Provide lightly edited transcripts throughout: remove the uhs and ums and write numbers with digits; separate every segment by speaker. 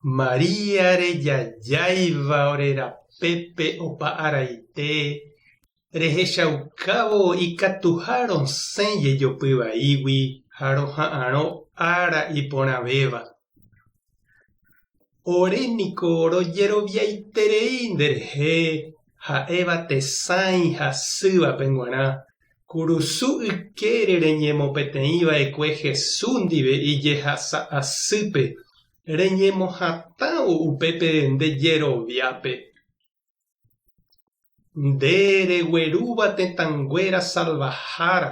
Speaker 1: María rejajáiva ore rapépe opa araite, rehechaukávo ikatuha rosẽ jejopy vaígui ha roha'arõ ára iporãvéva. Ore niko rojeroviaiterei nderehe ha'éva tesãi hasývape g̃uarã, kurusu ykére reñemopeteĩva'ekue Jesús ndive ijehasa asýpe, reñemohatãvo upépe nde jeroviápe. Nde reguerúva tetãnguéra salvahára,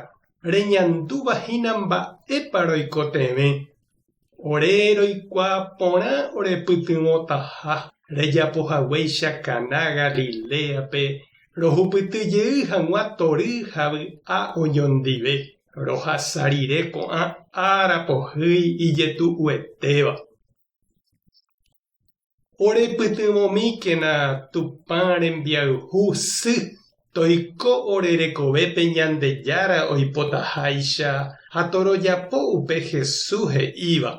Speaker 1: reñandúva hína mba'épa roikotevẽ. Ore roikuaa porã orepytyvõtaha rejapo haguéicha Caná Galiléape rohupyty jey hag̃ua tory ha vy'a oñondive, rohasa rire ko'ã ára pohýi ijetu'uetéva. Orepytyvõmíkena Tupã rembiayhu sy, toiko ore rekovépe Ñandejára oipotaháicha ha torojapo upe Jesús he'íva.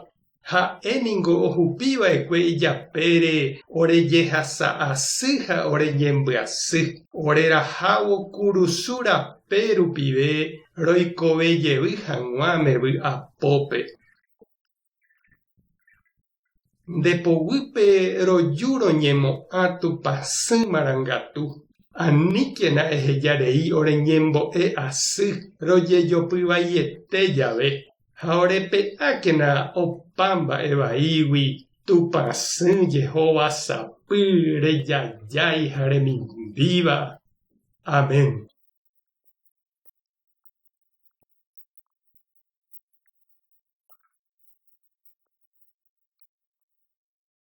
Speaker 1: Ha'e ningo ohupi va'ekue ijapére ore jehasa asy ha ore ñembyasy, ore rahávo kurusu rape rupive roikove jevy hag̃uáme vy'apópe. Nde poguýpe roju roñemo'ã Tupãsy marangatu, aníkena eheja rei ore ñembo'e asy rojejopy vaiete jave, ha orepe'ákena opa mba'e vaígui Tupãsy Jehovasapy rejajái ha remimbíva. Amén.